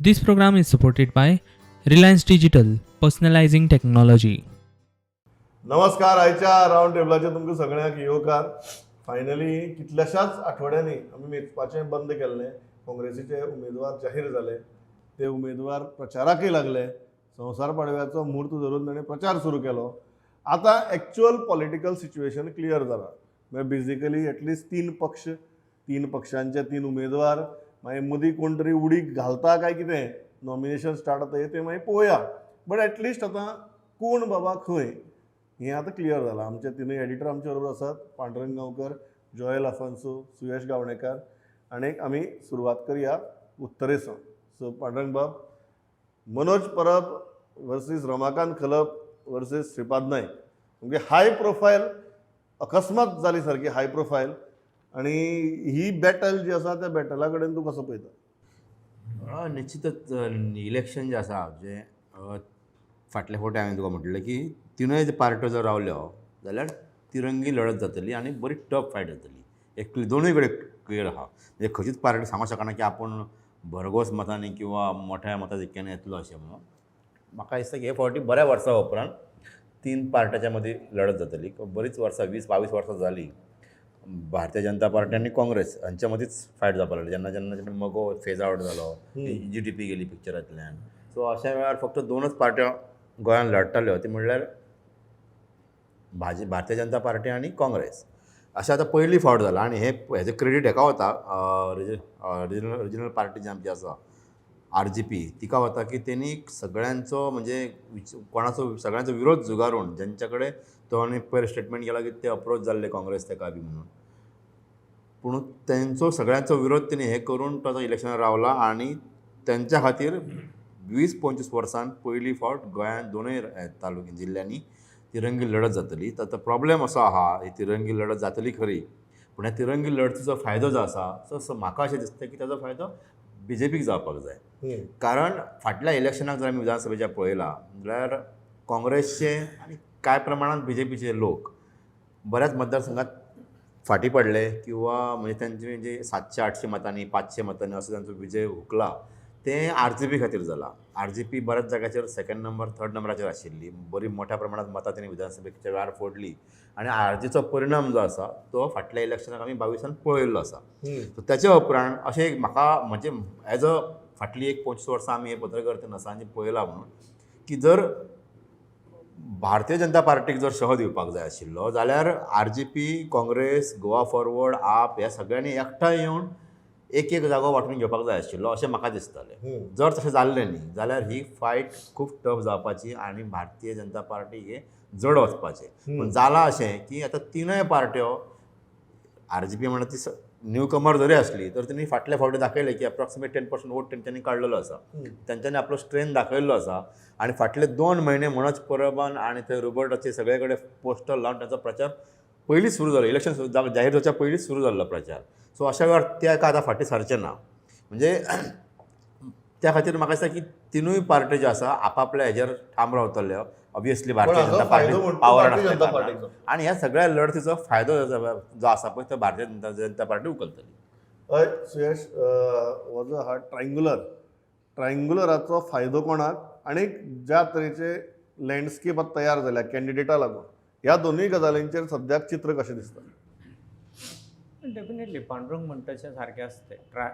This program is supported by Reliance Digital, personalizing technology. नमस्कार. आयच्या round टेबलाचेर तुमकां सगळ्यांक येवकार. फायनली कितल्याशाच आठवड्यांनी आमी मेजपाचें बंद केल्लें. काँग्रेसीचे उमेदवार जाहीर जाले, ते उमेदवार प्रचाराकय लागले. संवसार पाडव्याचो म्हूर्त धरून ताणें प्रचार सुरू केलो. आतां एक्च्युअल पॉलिटिकल सिच्युएशन क्लियर जाला. म्हळ्यार बेजिकली एटलिस्ट तीन पक्ष, तीन पक्षांचे तीन उमेदवार. मागीर मदीं कोण तरी उडी घालता काय कितें, नॉमिनेशन स्टार्ट जाता तें मागीर पळोवया. बट एटलिस्ट आतां कोण बाबा खंय हें आतां क्लियर जालां. आमचे तिनूय एडिटर आमचे बरोबर आसात, पांडुरंग गांवकर, जोएल आफान्सो, सुयश गावणेकार. आनी आमी सुरवात करया उत्तरे सावन. सो पांडुरंग बाब, मनोज परब वर्सीस रमाकांत खलप वर्सीस श्रीपाद नायक, म्हणजे हाय प्रोफायल अकस्मात जाली सारकी हाय प्रोफायल. आनी ही बॅटल जी आसा, त्या बॅटला कडेन तूं कसो पळयता? निश्चितच इलेक्शन जें आसा, जें फाटल्या फावटी हांवें तुका म्हटलें की तिनूय पार्ट्यो जर रावल्यो जाल्यार तिरंगी लढत जातली आनी बरी टफ फायट जातली. एक दोनूय कडेन क्लियर आहा, म्हणजे खंयचीच पार्टी सांगूंक शकना की आपूण भरघोस मतांनी किंवा मोठ्या मताधिक्यान येतलो अशें म्हणून. म्हाका दिसता की हे फावटी बऱ्या वर्सां उपरांत तीन पार्ट्याच्या मदीं लढत जातली. बरीच वर्सां, 20-22 वर्सां जालीं, भारतीय जनता पार्टी आनी काँग्रेस हांच्या मदींच फायट जावपाक लागली. जेन्ना जेन्ना जेन्ना मगो फेज आवट जालो, जीडीपी गेली पिक्चरांतल्यान, सो अशा वेळार फक्त दोनच पार्ट्यो गोंयांत लढटाल्यो, ती म्हणल्यार भारतीय जनता पार्टी आनी काँग्रेस. अशें आतां पयली फावट जाला आनी हे हेजें क्रेडीट हेका वता, रिजनल रिजनल पार्टी जी आमची आसा, आरजीपी, तिका वता की तेणी सगळ्यांचो, म्हणजे कोणाचो सगळ्यांचो विरोध झुगारून, ज्यांच्या कडेन तो आनी पयर स्टेटमेंट केला की ते अप्रोच जाल्ले काँग्रेस तेका बी म्हणून, पूण तेंचो सगळ्यांचो विरोध तेणी हें करून तो आतां इलेक्शनाक रावला. आनी तेंच्या खातीर 20-25 वर्सान पयली फावट गोंयांत दोनूय तालुके जिल्ल्यांनी तिरंगी लढत जातली. तर आतां प्रॉब्लेम असो आहा, ही तिरंगी लढत जातली खरी, पूण ह्या तिरंगी लढतीचो फायदो जो आसा तो म्हाका अशें दिसता की ताजो फायदो बीजेपीक जावपाक जाय. कारण फाटल्या इलेक्शनाक जर आमी विधानसभेच्या पळयलां जाल्यार काँग्रेसचे आनी कांय प्रमाणांत बीजेपीचे लोक बऱ्याच मतदारसंघात फाटीं पडले किंवा म्हणजे तांचे जे 700-800 मतांनी, 500 मतांनी असो तांचो विजय हुकला. तें आरजीपी खातीर जाला. आरजीपी बऱ्याच जाग्याचेर सेकंड नंबर, थर्ड नंबराचेर आशिल्ली. बरी मोठ्या प्रमाणात मतां तेणी विधानसभेच्या वेळार फोडली आनी आरजीचो परिणाम जो आसा तो फाटल्या इलेक्शनाक आमी 22न पळयल्लो आसा. सो त्याच्या उपरांत अशें एक म्हाका, म्हणजे एज अ फाटली एक 25 वर्सां आमी हे पत्रकारितेन आसा आनी पळयलां म्हणून की जर भारतीय जनता पार्टीक जर शह दिवपाक जाय आशिल्लो जाल्यार आरजीपी, काँग्रेस, गोवा फॉरवर्ड, आप ह्या सगळ्यांनी एकठांय येवन एक एक जागो वांटून घेवपाक जाय आशिल्लो अशें म्हाका दिसतालें. जर तशें जाल्लें न्ही जाल्यार ही फायट खूब टफ जावपाची आनी भारतीय जनता पार्टी हे जड वचपाचें. पूण जालां अशें की आतां तिनूय पार्ट्यो, आरजीपी म्हणटा ती न्यू कमर जरी आसली तर तेणी फाटल्या फावटी दाखयलें की अप्रॉक्सिमेट 10% वोट तेंच्यांनी काडलेलो आसा. तेंच्यांनी आपलो स्ट्रेंथ दाखयल्लो आसा आनी फाटले 2 म्हयने मनोज परबान आनी थंय रोबर्टाचे सगळे कडेन पोस्टर लावन तांचो प्रचार पयलींच सुरू जालो. इलेक्शन जाहीर जावच्या पयलींच सुरू जाल्लो प्रचार. सो अशा वेळार ते आतां फाटीं सरचे ना. म्हणजे त्या खातीर म्हाका दिसता की तिनूय पार्टी ज्यो आसा आपापल्या हेजेर ठाम रावतल्यो. ऑब्वियसली भारतीय हाचो जनता फायदो पार्टी म्हणटा पावर भारतीय जनता पार्टीचो. आनी ह्या सगळ्या लढतीचो फायदो जो आसा पळय तो भारतीय जनता पार्टी उखलतली. हय सुयश, हो जो आहा ट्रायंगुलर, ट्रायंगुलराचो फायदो कोणाक आनी ज्या तरेचे लँडस्केप आतां तयार जाल्या कॅन्डिडेटा लागून, ह्या दोनूय गजालींचेर सद्याक चित्र कशें दिसता? डेफिनेटली पांडुरंग म्हणटा तशें सारकें आसता तें.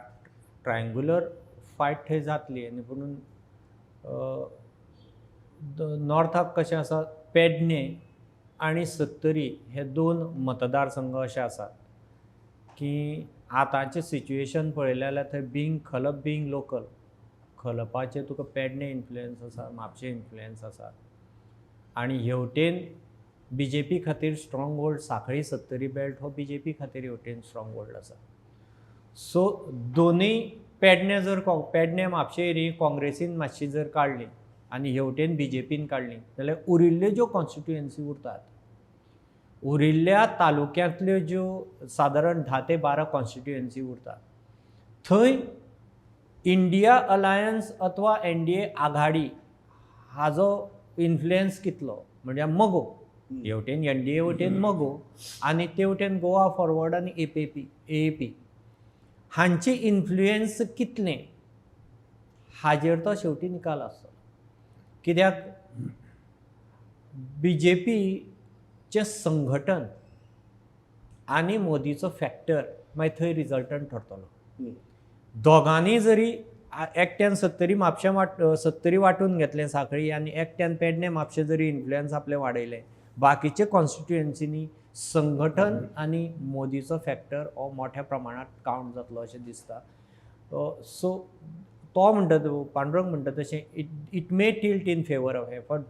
ट्रायंगुलर फायट थंय जातली. आनी पुणून नॉर्थाक कशें आसा, पेडणे आनी सत्तरी हे दोन मतदारसंघ अशे आसात की आतांचें सिच्युएशन पळयलें जाल्यार थंय बींग खलप, बींग लोकल, खलपाचें तुका पेडणे इन्फ्लुयन्स आसा, म्हापशें इन्फ्लुयन्स आसा आनी हेवटेन बीजेपी खातीर स्ट्रॉंग होल्ड साखळी सत्तरी बेल्ट हो बीजेपी खातीर हेवटेन स्ट्रॉंग होल्ड आसा. सो दोनूय पेडणे जर पेडणे म्हापशें एरिया काँग्रेसीन मातशी जर काडली आनी हेवटेन बीजेपीन काडली जाल्यार उरिल्ल्यो ज्यो कॉन्स्टिट्युएन्सी उरतात, उरिल्ल्या तालुक्यांतल्यो ज्यो सादारण 10 ते 12 कॉन्स्टिट्युएन्सी उरतात, थंय इंडिया अलायन्स अथवा एनडीए आघाडी हाजो इन्फ्लुयन्स कितलो, म्हणजे मगो हेवटेन एनडीए वटेन मगो आनी ते वटेन गोवा फॉरवर्ड आनी एपीपी एएपी हांची इन्फ्लुयन्स कितलें. हाजेर तो शेवटी निकाल आसतलो. कित्याक बी जे पीचें संघटन आनी मोदीचो फॅक्टर मागीर थंय रिजल्टंट ठरतलो. दोगांनी जरी एकट्यान सत्तरी म्हापशें सत्तरी वांटून घेतलें सांखळी आनी एकट्यान पेडणे म्हापशें जरी इन्फ्लुयन्स आपलें वाडयलें, बाकीचे कॉन्स्टिट्युएन्सीनी संघटन आनी मोदीचो फॅक्टर हो मोठ्या प्रमाणांत कावंट जातलो अशें दिसता. सो तो म्हणटा, पांडुरंग म्हणटा तशें it may tilt in favour of हे, बट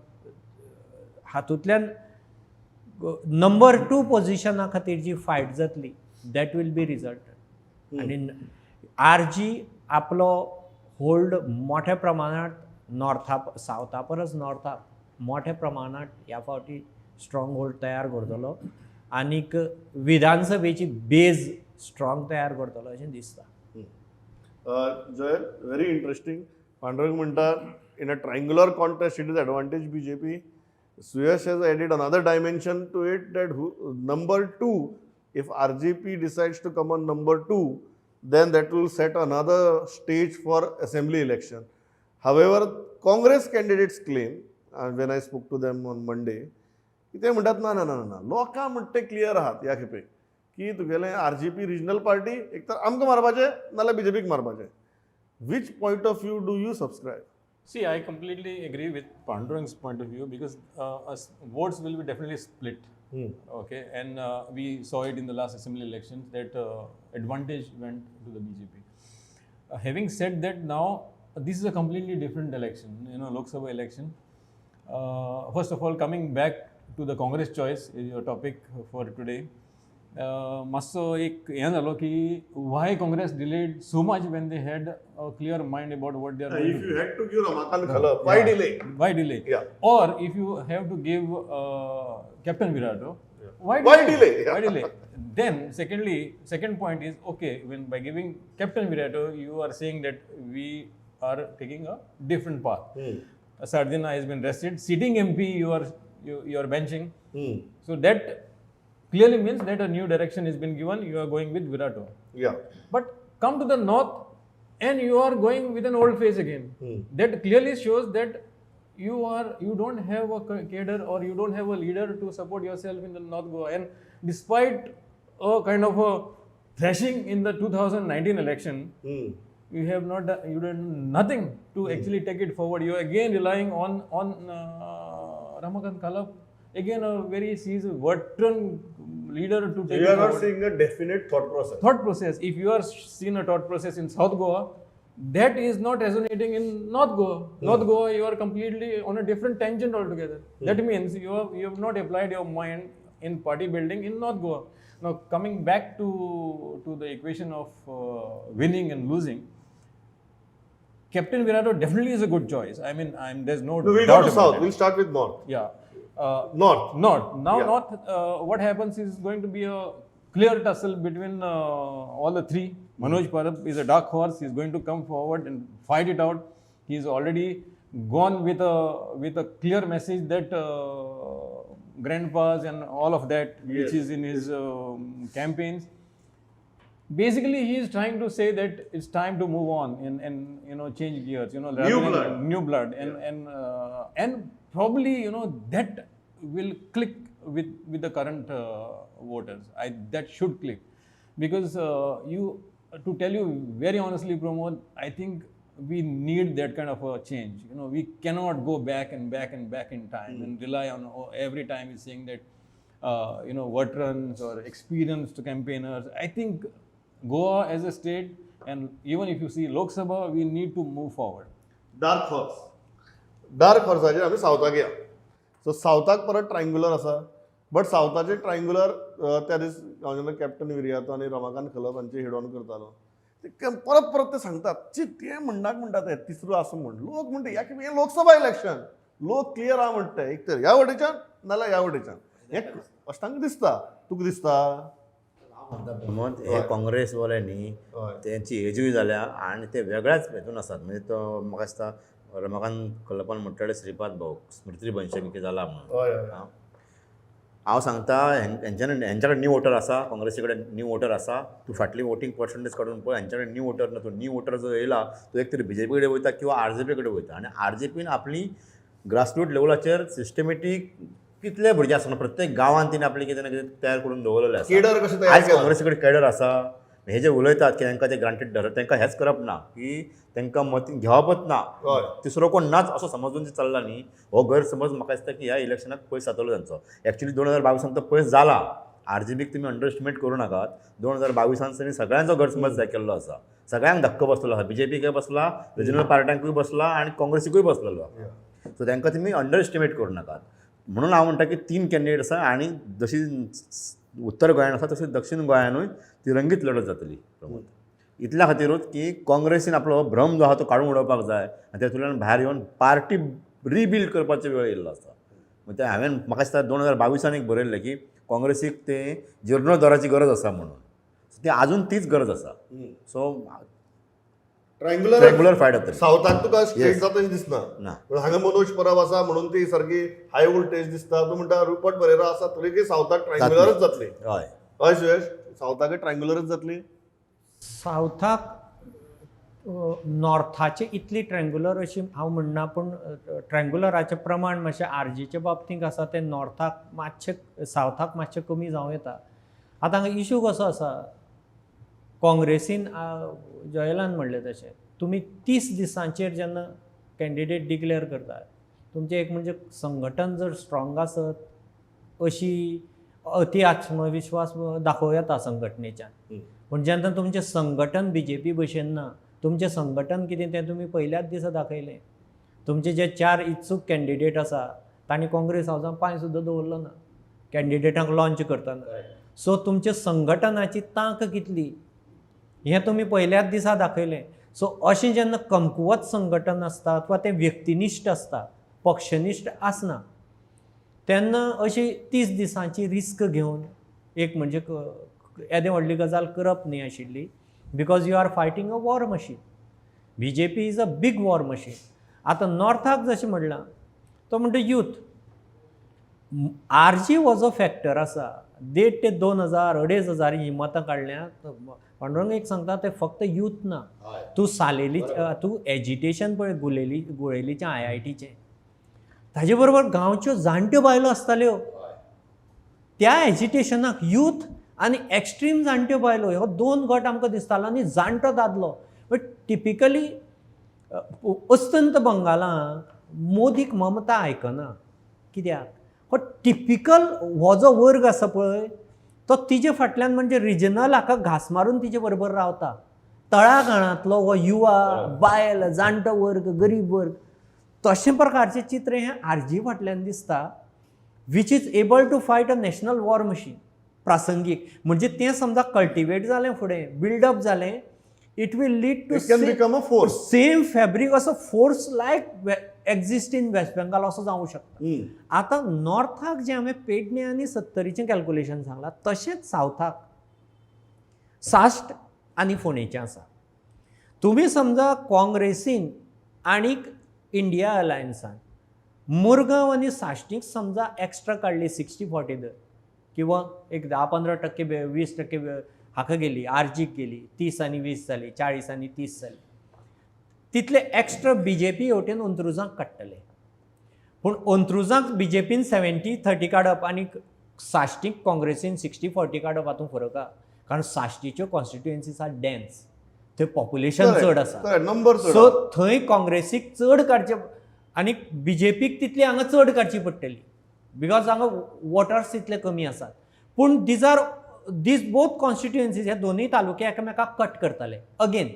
हातूंतल्यान नंबर 2 पोजिशना खातीर जी फायट जातली that will be resultant. आनी आर जी आपलो होल्ड मोठ्या प्रमाणांत नॉर्था सावथा परस नॉर्थाक मोठ्या प्रमाणांत ह्या फावटी स्ट्रॉंग होल्ड तयार करतलो आनीक विधानसभेची बेज स्ट्रॉंग तयार करतलो अशें दिसता. Joel, very interesting. पांडुरंग म्हणटा in a triangular contest it is advantage BJP. Suyash has added another dimension to it that who, number 2, if RGP decides to come on number 2, then that will set another stage for assembly election. However, Congress candidates claim, when I spoke to them on Monday, ते म्हणटात ना ना ना ना लोकां म्हणटा ते clear आहात ह्या खेपे की तुगेलें RGP regional party एक तर आमकां मारपाचें नाल्यार बीजेपीक मारपाचें. Which point of view do you subscribe? See, I completely agree with Pandurang's point of view because us votes will be definitely split. Okay, and we saw it in the last assembly elections that advantage went to the BJP. Having said that, now this is a completely different election, you know, Lok Sabha election. First of all, coming back to the Congress choice is your topic for today. मातसो एक हें जालो की why Congress delayed so much when they had a clear mind about what they are If you had to give Ramakant Khalap, why delay? Why delay? Yeah. Or if you have to give Captain Virato, why Why delay? Why delay? Then secondly, second point is, okay, when by giving Captain Virato, you are saying that we are taking a different path. Sardinha has been rested. Sitting MP, you are benching. So that clearly means that a new direction has been given. You are going with Virato. Yeah. But come to the north and you are going with an old face again. That clearly shows that you don't have a cadre or you don't have a leader to support yourself in the North Goa. And despite a kind of a thrashing in the 2019 election, you have not done, you done nothing to actually take it forward. You are again relying on Ramakant Khalap, again a very seasoned veteran leader to take You it are not forward. seeing a definite thought process. Thought process. If you are seeing a thought process in South Goa, that is not resonating in North Goa. North Goa, you are completely on a different tangent altogether. That means you have not applied your mind in party building in North Goa. Now, coming back to the equation of winning and losing, Captain Virato definitely is a good choice. I mean, there's no No, we'll doubt go to about South. it. We'll start with North. Yeah. North. North. Now, Yeah. North, what happens is going to be a clear tussle between all the three. Manoj Parab is a dark horse. He's going to come forward and fight it out. He's already gone with a clear message that grandpas and all of that, which is in his campaigns. Basically, he is trying to say that it's time to move on and you know, change gears. You know, New blood. New blood, and probably, you know, that will click with the current voters. That should click, because to tell you very honestly, Pramod, I think we need that kind of a change. You know, we cannot go back and back and back in time and rely on every time is saying that you know, veterans or experienced campaigners. I think Goa as a state, and even if you see Lok Sabha, we need to move forward. Dark horse. Dark हॉर्साचेर आमी सावथाक या. So सावथाक परत triangular आसा, but सावथाचे triangular त्या दीस हांव जेन्ना कॅप्टन विरियातो आनी रमाकांत खलप हांचे हेड ऑन करतालो, ते परत परत ते सांगतात ची ते म्हणटाक म्हणटा ते तिसरो आसा म्हण. लोक म्हणटा ह्या हें लोकसभा इलेक्शन, लोक क्लियर आहा म्हणटा, एक तर ह्या वटेच्यान नाल्यार ह्या वटेच्यान. हें अशें तांकां दिसता. तुका दिसता? प्रमोद, हे काँग्रेस वाले न्ही, तेंची एजूय जाल्या आनी ते वेगळ्याच हेतून आसात. म्हणजे तो म्हाका दिसता रमाकांत खलपान म्हणटाले श्रीपाद भाऊ स्मृती बनशंकी जाला म्हणून. हांव सांगता हेंच्यान हेंच्या कडेन न्यू वोटर आसा, काँग्रेसी कडेन न्यू वोटर आसा. तूं फाटली वोटींग पर्संटेज काडून पळय, हेंच्या कडेन न्यू वोटर ना. तूं न्यू वोटर जो येयला तो एक तरी बीजेपी कडेन वयता किंवा आरजेपी कडेन वयता. आनी आरजेपीन आपली ग्रासरूट लेवलाचेर सिस्टमॅटीक कितले भुरगे आसना प्रत्येक गांवांत तिणें आपलें कितें ना कितें तयार करून दवरलेलें आसा. केडर कशें तयार आयज केलां. काँग्रेसी कडेन केडर आसा. हे जे उलयतात की तांकां ते ग्रांटेड धरप, तांकां हेंच करप ना की तांकां मत घेवपच ना, तिसरो कोण नाच असो समजून जे चल्ला न्ही, हो गैरसमज म्हाका दिसता की ह्या इलेक्शनाक पयस जातलो तांचो. एक्चुली 2022 तो पयस जाला. आरजीपीक तुमी अंडर एस्टिमेट करूं नाकात. 2022 तांणी सगळ्यांचो गैरसमज जाय केल्लो आसा, सगळ्यांक धक्को बसलेलो आसा. बीजेपीकय बसला, रिजनल पार्ट्यांकूय बसला आनी काँग्रेसीकूय बसलेलो आसा. सो तांकां तुमी अंडर एस्टिमेट करूं नाकात. म्हणून हांव म्हणटा की 3 कॅन्डिडेट आसा आनी जशी उत्तर गोंयान आसा तशी दक्षिण गोंयानूय तिरंगीत लढत जातली प्रमोद. इतल्या खातीरूच की काँग्रेसीन आपलो भ्रम जो आसा तो काडून उडोवपाक जाय आनी तातूंतल्यान भायर येवन पार्टी रिबिल्ड करपाचो वेळ येयल्लो आसा. म्हणजे हांवें म्हाका दिसता 2022 एक बरयल्लें की काँग्रेसीक ते जिर्णोद्वाराची गरज आसा म्हणून. सो ती आजून तीच गरज आसा. सो ट्रायंगुलर फायट जातली. सावथाक तुका स्ट्रेट जाता अशें दिसना. ना. पूण हांगा मनोज परब आसा म्हणून ती सारकी हाय वोल्टेज दिसता. तूं म्हणटा रुपर्ट परेरा आसा तरी सावथाक ट्रायंगुलरच जातली. हय. हय सुयश, सावथाकय ट्रायंगुलरच जातली. सावथाक नॉर्थाचे इतली ट्रँगुलर अशी हांव म्हणना, पूण ट्रँगुलराचें प्रमाण मातशें आरजीच्या बाबतींत आसा तें नॉर्थाक मातशें सावथाक मातशें कमी जावं येता. आतां हांगा इशू कसो आसा, काँग्रेसीन जॉयलान म्हणलें तशें तुमी 30 दिसांचेर जेन्ना कॅन्डिडेट डिक्लेअर करतात, तुमचें एक म्हणजे संघटन जर स्ट्रॉंग आसत अशी अति आत्मविश्वास दाखोवं येता संघटनेच्यान. पूण जेन्ना तुमचें संघटन बीजेपी भशेन ना, तुमचें संघटन कितें तें तुमी पयल्याच दिसा दाखयलें. तुमचे जे 4 इत्सूक कॅन्डिडेट आसा तांणी काँग्रेस हावसान पांय सुद्दां दवरलो ना कॅन्डिडेटांक लॉंच करतना. सो तुमच्या संघटनाची तांक कितली हें तुमी पयल्याच दिसा दाखयलें. सो अशें जेन्ना कमकुवत संघटन आसता अथवा तें व्यक्तिनिश्ठ आसता, पक्षनिश्ठ आसना, तेन्ना अशी 30 दिसांची रिस्क घेवन एक म्हणजे येदें व्हडली गजाल करप न्ही आशिल्ली, because you are fighting a war machine. BJP is a big war machine. आतां नॉर्थाक जशें म्हणलां तो म्हणटा यूथ आरजी हो जो फॅक्टर आसा 1.5 ते 2,000 2,500 ही मतां काडल्यात. पांडुरंग एक सांगता ते फक्त यूथ ना, तूं सालेली तूं एजिटेशन पळय गुलेली गुळेलीचें IITचें, ताजे बरोबर गांवच्यो जाणट्यो बायलो आसताल्यो. त्या एजिटेशनाक यूथ आनी एक्स्ट्रीम जाणट्यो बायलो ह्यो 2 गट आमकां दिसतालो आनी जाणटो दादलो. बट टिपिकली अस्तंत बंगालाक मोदीक ममता आयकना. कित्याक हो टिपिकल हो जो वर्ग आसा पळय तो तिजे फाटल्यान म्हणजे रिजनल हाका घास मारून तिजे बरोबर रावता. तळागाळांतलो हो युवा, बायल, जाणटो वर्ग, गरीब वर्ग, तशें प्रकारचें चित्र हें आरजी फाटल्यान दिसता, which is able to fight a national war machine. प्रासंगीक म्हणजे तें समजा कल्टिवेट जालें, फुडें बिल्डअप जालें, it will lead to it can become a force. Same fabric असो force like exist in West Bengal असो जावं शकता. आतां नॉर्थाक जें हांवें पेडणे आनी सत्तरीचें कॅल्कुलेशन सांगलां तशेंच सावथाक साश्ट आनी फोंडेचें आसा. तुमी समजा काँग्रेसीन आनीक इंडिया अलायन्सान मुरगांव आनी साश्टीक समजा एक्स्ट्रा काडली 60-40 दर किंवा एक 10-15% 20% हाका गेली, आरजीक गेली, 30 आनी 20 जाली, 40 आनी 30 जाली, तितले एक्स्ट्रा बीजेपी हेवटेन अंत्रुजांक काडटले. पूण अंत्रुजांक बीजेपीन 70-30 काडप आनी साश्टीक काँग्रेसीन 60-40 काडप हातूंत फरक आसा. कारण साश्टीच्यो कॉन्स्टिट्युएन्सीज आर डेन्स, थंय पॉप्युलेशन चड आसा, नंबर. सो थंय काँग्रेसीक चड काडचे आनी बीजेपीक तितली हांगा चड काडची पडटली, because हांगा वोटर्स तितले कमी आसात. पूण these are these both constituencies हे दोनूय तालुके एकामेकाक कट करतले. अगेन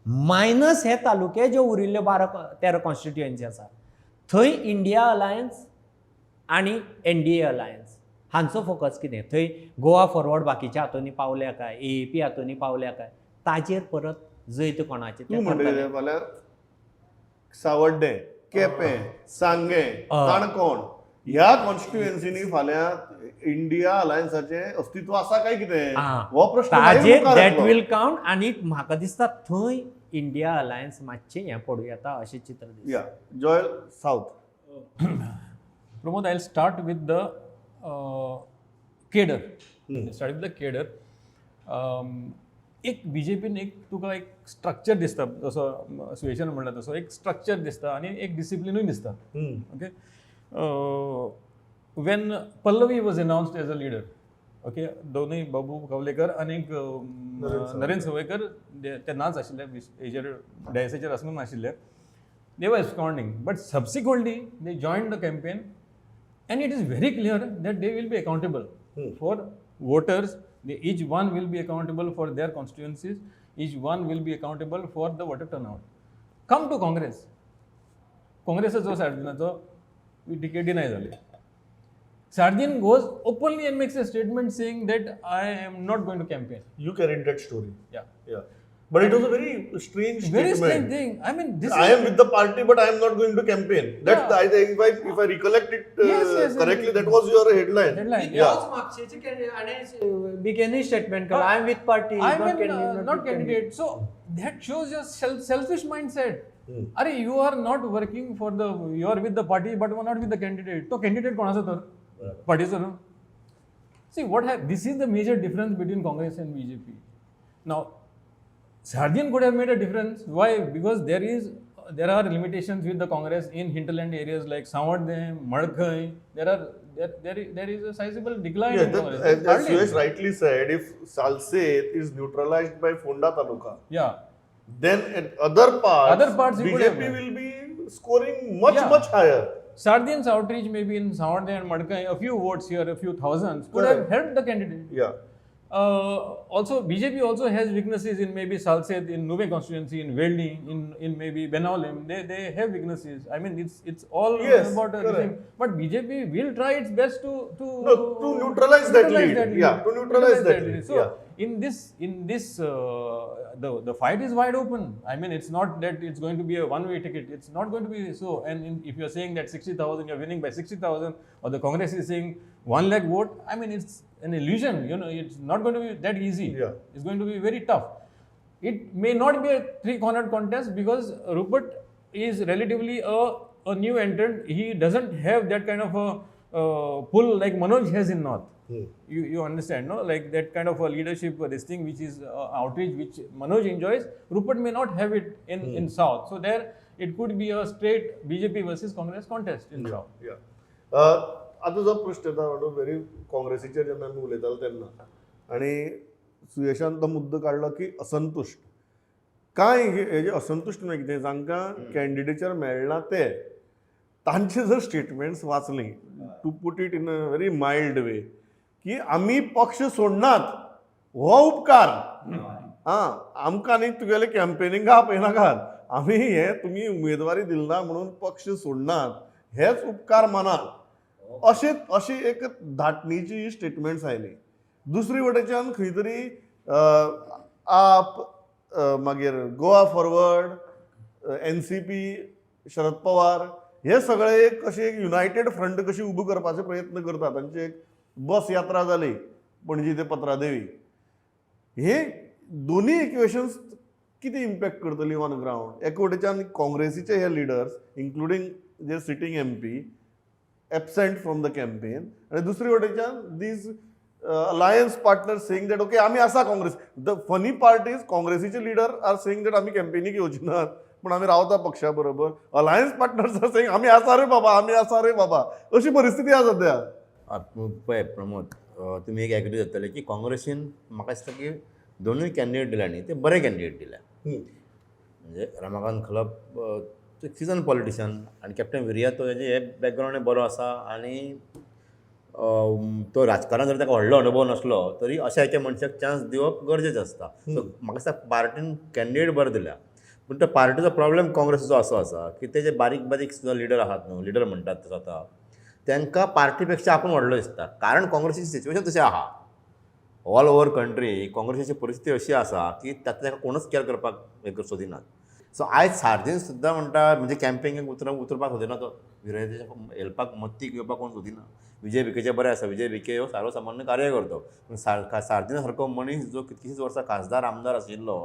मायनस हे तालुके जे उरिल्ले 12-13 कॉन्स्टिट्युएन्सी आसा थंय इंडिया अलायन्स आनी NDA alliance हांचो फोकस कितें, थंय गोवा फॉरवर्ड बाकीच्या हातूंनी पावल्या काय, AAP हातूंनी पावल्या काय, ताजेर परत जैत कोणाचें तूं म्हणटा फाल्यां सावड्डें, केपें, सांगें, काणकोण ह्या कॉन्स्टिट्युएन्सीनी फाल्यां इंडिया अलायन्साचें अस्तित्व आसा काय कितें हो प्रश्न ताजेर that will count. आनी म्हाका दिसता थंय इंडिया अलायन्स मातशें हें पडूं येता अशें चित्र दिसता. Joel, south. Pramod, I will start with the cadre. Start with the cadre. एक बीजेपीन एक तुका एक स्ट्रक्चर दिसता, जसो सुयेशान म्हणला तसो एक स्ट्रक्चर दिसता आनी एक डिसिप्लिनूय दिसता. Okay, when Pallavi was announced as a leader, okay, दोनूय बाबू कावलेकर आनी नरेंद्र सवयकर ते नाच आशिल्ले, हेजेर डायसाचेर आसून नाशिल्ले. They were absconding, but subsequently they joined the campaign and it is very clear that they will be accountable for voters. They, each one will be accountable for their constituencies, each one will be accountable for the voter turnout. Come to Congress. काँग्रेसाचो सार्दिनाचो ticket deny जाली. Sardin goes openly and makes a statement saying that I am not going to campaign. You carried that story. Yeah. Yeah. But it was a very strange Very statement. Strange thing. I mean, this I am with the party, but I am not going to campaign. That's Yeah. the, I think if I recollect it Yes, correctly, that was your headline. Headline. Yeah. तोच म्हापशेचे candidate हाणें statement केलो, I am with party, I am not candidate. So that shows your selfish mindset. अरे, you are not working for the, you are with the party but you are not with the candidate. तो candidate कोणाचो तर पार्टीचो न्हू. See what have, this is the major difference between Congress and BJP. Now, Sardin could have made a difference. Why? Because there are limitations with the Congress in hinterland areas like Savardem, Madkai. There are there there is, there is a sizable decline Yeah, in that, Congress. as Hardly. Suyesh rightly said, if Salsette is neutralized by Fonda Taluka, then at other parts, Other parts you could have BJP will be scoring much, much higher. Sardin's outreach maybe in Savardem and Madkai, a few votes here, a few thousands, could have helped the candidate. Also, BJP also has weaknesses in maybe Salsette, in Nuvem constituency, in Veldi, in maybe Benaulim. They have weaknesses. I mean, it's all about a regime. But BJP will try its best to No, to neutralize that lead. Yeah, to neutralize that lead. So in this, the fight is wide open. I mean, it's not that it's going to be a one-way ticket. It's not going to be so. And if you're saying that 60,000, you're winning by 60,000, or the Congress is saying 1 lakh vote, I mean, it's an illusion. You know, it's not going to be that easy. It's going to be very tough. It may not be a three-cornered contest because Rupert is relatively a new entrant. He doesn't have that kind of a pull like Manoj has in North. You understand, no? Like that kind of a leadership, this thing which is outreach which Manoj enjoys, Rupert may not have it in South. So there it could be a straight BJP versus Congress contest in South. Yeah. आतां जो प्रश्न येता म्हणून very काँग्रेसीचेर जेन्ना आमी उलयताले तेन्ना आनी सुयेशान तो मुद्दो काडलो की असंतुश्ट कांय हे जे असंतुश्ट म्हणजे कितें, जांकां कॅन्डिडेचर मेळना ते तांचे जर स्टेटमेंट्स वाचली, to put it in a very mild way, की आमी पक्ष सोडनात हो उपकार, आं आमकां आनी तुगेले कॅम्पेनिंगा आपयनाकात, आमी हे तुमी उमेदवारी दिली ना म्हणून पक्ष सोडनात हेच उपकार मानात, अशें अशी एक धाटणीची स्टेटमेंट्स आयली. दुसरी वटेच्यान खंय तरी आप, मागीर गोवा फॉरवर्ड, एनसीपी, शरद पवार हे सगळे एक अशें एक युनायटेड फ्रंट कशी उबो करपाचे प्रयत्न करतात. तांची एक बस यात्रा जाली पणजी ते पत्रादेवी. हे दोन्ही इक्वेशन्स कितें इम्पॅक्ट करतली ऑन ग्रावंड? एके वटेच्यान काँग्रेसीचे हे leaders including J sitting MP absent from the campaign, आनी दुसरी वटेच्यान these alliance partner saying that okay आमी आसा Congress. The funny part is काँग्रेसीचे leader are saying that आमी कॅम्पेनीक येवचे नात पूण आमी रावता पक्षा बरोबर. अलायन्स पार्टनर्स are saying आमी आसा रे बाबा, आमी आसा रे बाबा. अशी परिस्थिती आसा सद्या. पळय प्रमोद, तुमी एक एग्री जातले की काँग्रेसीन म्हाका दिसता की दोनूय कॅन्डिडेट दिल्या न्ही ते बरे कॅन्डिडेट दिल्या. म्हणजे रमाकांत खलप सिजन पॉलिटिशियन आनी कॅप्टन विरियातो तो हेजे हे बॅकग्रावंडय बरो आसा आनी तो राजकारणान जर ताका व्हडलो अनुभव नासलो तरी अशा एका मनशाक चान्स दिवप गरजेचें आसता. सो म्हाका दिसता पार्टीन कॅन्डिडेट बरो दिल्या, पूण त्या पार्टीचो प्रॉब्लेम काँग्रेसीचो असो आसा की ते जे बारीक बारीक सुद्दां लिडर आहात न्हू, लिडर म्हणटात ते स्वता, तांकां पार्टी पेक्षा आपूण व्हडलो दिसता. कारण काँग्रेसीची सिच्युएशन तशें आहा. ऑल ओवर कंट्री काँग्रेसीची परिस्थिती अशी आसा की तातूंत ताका कोणूच कॅर करपाक हें सोदिनात. सो आयज सार्दीन सुद्दां म्हणटा म्हणजे कॅम्पेनिंग उतरपाक सोदिना, तो विरोधीच्या हेल्पाक मत्तीक येवपाक कोण सोदिना. विजय भिकेचें बरें आसा, विजय भिके हो सर्वसामान्य कार्यकर्तो, पूण सार्दीना सारको मनीस जो कितकीशींच वर्सां खासदार आमदार आशिल्लो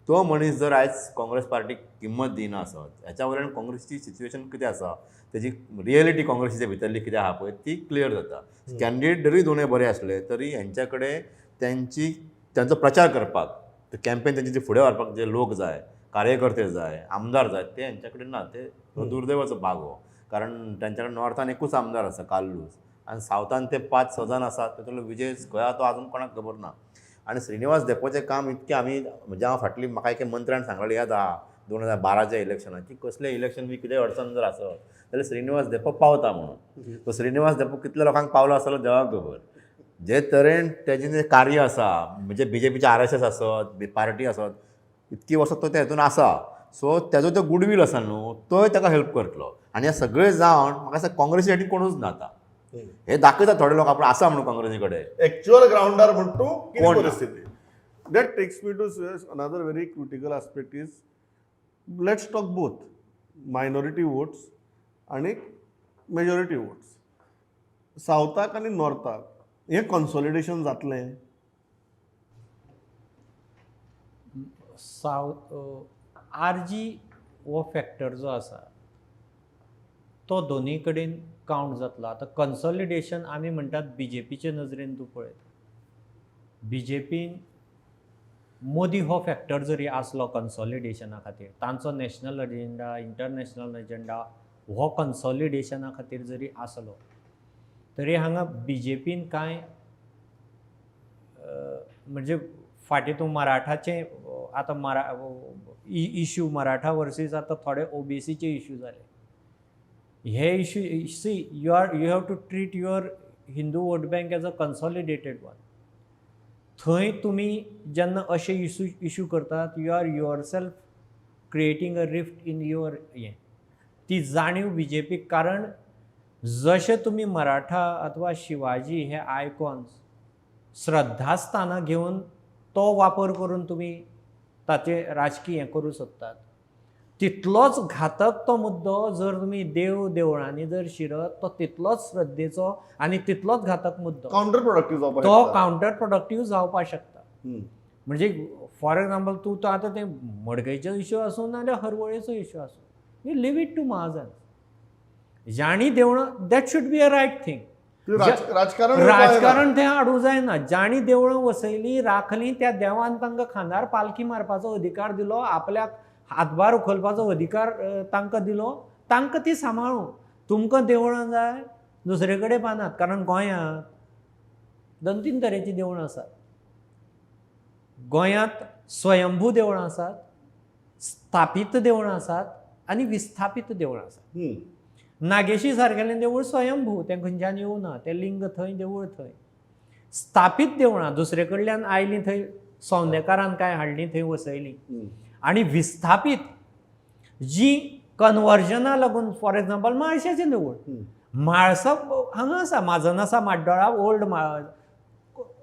तो मनीस जर आयज काँग्रेस पार्टीक किंमत दिना आसत हेच्या वयल्यान काँग्रेसची सिच्युएशन कितें आसा, तेजी रियलिटी काँग्रेसीच्या भितरली कितें आहा पळय ती क्लियर जाता. कॅन्डिडेट जरी दोनूय बरे आसले तरी हेंच्या कडेन तेंची तांचो प्रचार करपाक, कॅम्पेन तेंची जी फुडें व्हरपाक जे लोक जाय, कार्यकर्ते जाय, आमदार जाय, ते हेंच्या कडेन ना. ते हो दुर्दैवाचो भाग हो, कारण तेंच्या कडेन नॉर्थान एकूच आमदार आसा कार्लूस, आनी सावथान ते 5-6 जाण आसात, तातूंतलो विजय खंय आहा तो आजून कोणाक खबर ना. आनी श्रीनिवास धेंपोचें काम इतकें आमी म्हणजे हांव फाटली म्हाका एके मंत्र्यान सांगलें याद आहा 2012च्या इलेक्शनाक की कसलें इलेक्शन बी कितेंय अडचण जर आसत जाल्यार श्रीनिवास धेंपो पावता म्हणून. तो श्रीनिवास धेंपो कितल्या लोकांक पावलो आसतलो देवाक खबर. जे तरेन तेजें जें कार्य आसा म्हणजे बीजेपीचे RSS आसत, पार्टी आसत, इतकी वर्सां तो त्या हितून आसा, सो तेजो तो गुडवील आसा न्हू तोय ताका हेल्प करतलो. आनी हें सगळें जावन म्हाका दिसता काँग्रेसी फाटीं कोणूच ना आतां. हे दाखयता थोडे लोक आपूण आसा म्हणून काँग्रेसी कडेन, एक्च्युअल ग्रावंडार म्हण तूं कितें कोण ना. परिस्थिती. That takes me to another very critical aspect is, let's talk both minority votes आनी मेजॉरिटी वोट्स. सावथाक आनी नॉर्थाक हें कन्सॉलिडेशन जातलें? सावथ आरजी हो फॅक्टर जो आसा तो दोनूय कडेन कावंट जातलो. आतां कन्सॉलिडेशन आमी म्हणटात बीजेपीचे नजरेन तूं पळयत, बीजेपीन मोदी हो फॅक्टर जरी आसलो कन्सॉलिडेशना खातीर, तांचो नॅशनल एजेंडा, इंटरनॅशनल एजेंडा हो कन्सॉलिडेशना खातीर जरी आसलो तरी हांगा बीजेपीन कांय म्हणजे फाटीं तूं मराठाचें आतां इशू मराठा वर्सीस आतां थोडे ओबीसीचे इशू जाले. हे issue, see, you have to treat your Hindu vote bank as a consolidated one. थंय तुमी जेन्ना अशे इशू करतात, you are yourself creating a rift in your हें. ती जाणीव बीजेपीक, कारण जशें तुमी मराठा अथवा शिवाजी हे आयकॉन्स श्रद्धास्थानां घेवन तो वापर करून तुमी ताचे राजकीय हें करूं सोदतात, तितलोच घातक तो मुद्दो जर तुमी देव देवळांनी जर शिरत तो तितलोच श्रद्धेचो आनी तितलोच घातक मुद्दो, कावंटर प्रोडक्टीव जावपाक तो शकता. कावंटर प्रोडक्टीव जावपाक शकता. म्हणजे फॉर एग्जाम्पल तूं तो आतां तें मडकयचो इश्यू आसूं नाजाल्यार हरवळेचो इश्यू आसूं, you leave it to mahajan. जांणी देवळां, that should be a right thing. ते राजकारण राजकारण थंय हाडूंक जायना. जांणी देवळां वसयलीं राखलीं त्या देवान तांकां खांदार पालखी मारपाचो अधिकार दिलो, आपल्याक हातभार उखलपाचो अधिकार तांकां दिलो, तांकां ती सांबाळूं. तुमकां देवळां जाय दुसरे कडेन बांदात, कारण गोंयांत 2-3 तरेचीं देवळां आसात. गोंयांत स्वयंभू देवळां आसात, स्थापीत देवळां आसात आनी विस्थापीत देवळां आसात. नागेशी सारकेलें देवूळ स्वयंभू, तें खंयच्यान येवना, तें लिंग थंय देवूळ थंय. स्थापीत देवळां दुसरे कडल्यान आयलीं, थंय सौंदेकारान कांय हाडलीं थंय वसयलीं. आनी विस्थापीत जी कन्वर्जना लागून, फॉर एग्जाम्पल म्हाळशाचें देवूळ, म्हाळसा हांगा आसा, म्हाजन आसा म्हाड्डोळा,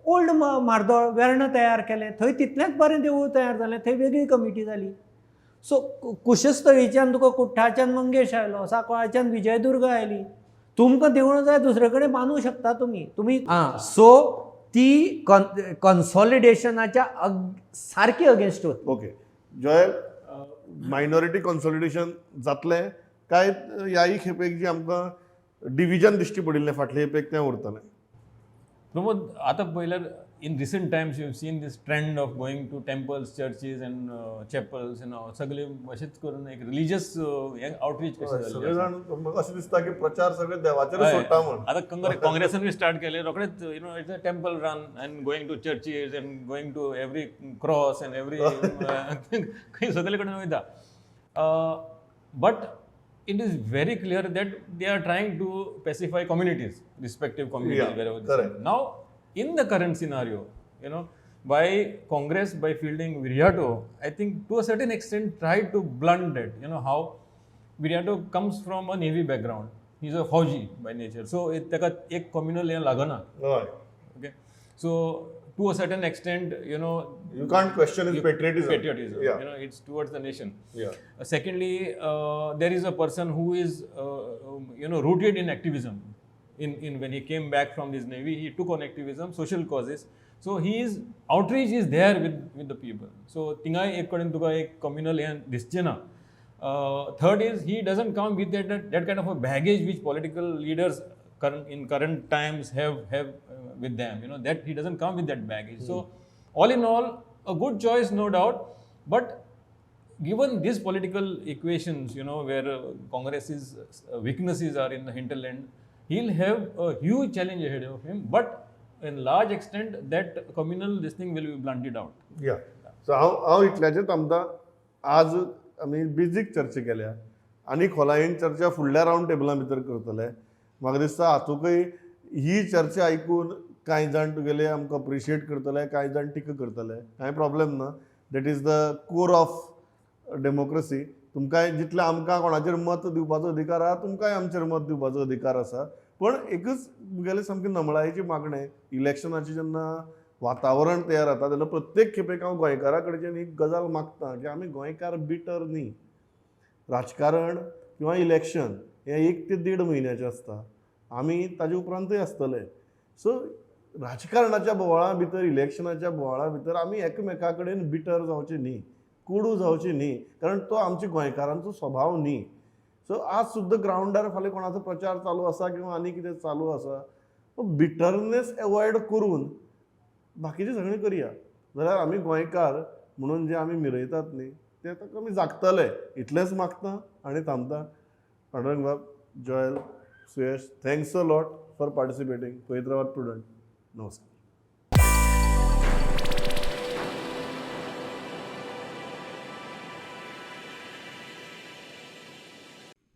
ओल्ड म्हार्दोळ वेर्णा तयार केलें, थंय तितलेंच बरें देवूळ तयार जालें, थंय वेगळी कमिटी जाली. सो कुशस्थळीच्यान तुका कुठ्ठाच्यान मंगेश आयलो, सांकवाळच्यान विजयदुर्ग आयली. तुमकां देवळां जाय दुसरे कडेन बांदूंक शकता तुमी. तुमी आं सो ती कन्सॉलिडेशनाच्या सारकी अगेन्स्ट वता. ओके जॉयल, मायनॉरिटी कन्सॉलिडेशन जातलें काय ह्याय खेपेक जी आमकां डिविजन दिश्टी पडिल्लें फाटले खेपेक तें उरतलें? प्रमोद, आतां पळयल्यार in recent times you have seen this trend of going to temples, churches and chapels and सगळे अशेंच करून एक रिलीजियस हें आउटरीच कशें सगळे जाल्लें जाण म्हाका अशें दिसता की प्रचार सगळे देवाचेर हय. सोडटा म्हण. आतां काँग्रेसान बी स्टार्ट केलें रोखडेच, it's a temple run and going to churches and going to every cross and every खंय सगळे कडेन वयता. But it is very clear that they are trying to pacify communities, respective communities. Wherever this correct. Is. Now, in the current scenario, by Congress, by fielding Viriato, I think to a certain extent tried to blunt it. How Viriato comes from a navy background. He's a Fauji by nature. So, it ताका एक communal हें लागना. हय. Okay. So, to a certain extent, you can't question his patriotism. Patriotism. It's towards the nation. Secondly, there is a person who is, rooted in activism. In when he came back from his navy, he took on activism, social causes. So his outreach is there with the people. So थिंगाय एक कडेन तुका एक communal हें दिसचें ना. Third is he doesn't come with that kind of a baggage which political leaders in current times have with them. You know that he doesn't come with that baggage. So all in all, a good choice, no doubt. But given these political equations, you know, where Congress's weaknesses are in the hinterland, he'll have a huge challenge ahead of him. But in large extent, that communal this thing will be blunted out. या so हांव हांव इतल्याचेर थांबता. आज आमी basic चर्चा केल्या आनी खोलायेन चर्चा फुडल्या रावंड टेबला भितर करतले. म्हाका दिसता हातूंकय ही चर्चा आयकून कांय जाण तुगेले आमकां अप्रिशिएट करतले, कांय जाण टिका करतले. कांय प्रॉब्लेम ना. That is the core of democracy. तुमकांय जितलें आमकां कोणाचेर मत दिवपाचो अधिकार आहा, तुमकांय आमचेर मत दिवपाचो अधिकार आसा. पण एकच तुगेलें सामकें नमळायेची मागणें, इलेक्शनाचें जेन्ना वातावरण तयार जाता तेन्ना प्रत्येक खेपेक हांव गोंयकारा कडच्यान एक गजाल मागता की आमी गोंयकार बिटर न्ही. राजकारण किंवा इलेक्शन हें 1 ते 1.5 म्हयन्याचें आसता, आमी ताजे उपरांतूय आसतले. सो राजकारणाच्या बोवाळा भितर, इलेक्शनाच्या बोवाळा भितर आमी एकमेका कडेन बिटर जावचे न्ही, कोडू जावचे न्ही, कारण तो आमच्या गोंयकारांचो स्वभाव न्ही. सो आज सुद्दां ग्रावंडार फाल्यां कोणाचो प्रचार चालू आसा किंवा आनी कितें चालू आसा, बिटरनेस एवॉयड करून बाकीचें सगळें करया. जाल्यार आमी गोंयकार म्हणून जे आमी मिरयतात न्ही ते आतां कमी जागतले. इतलेंच मागता आनी थांबता. पांडुरंग बाब, Joel, Suyash, thanks a lot for participating. पळयत रावात प्रुडंट. नमस्कार.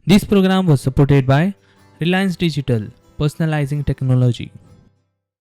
This program was supported by Reliance Digital, personalizing technology.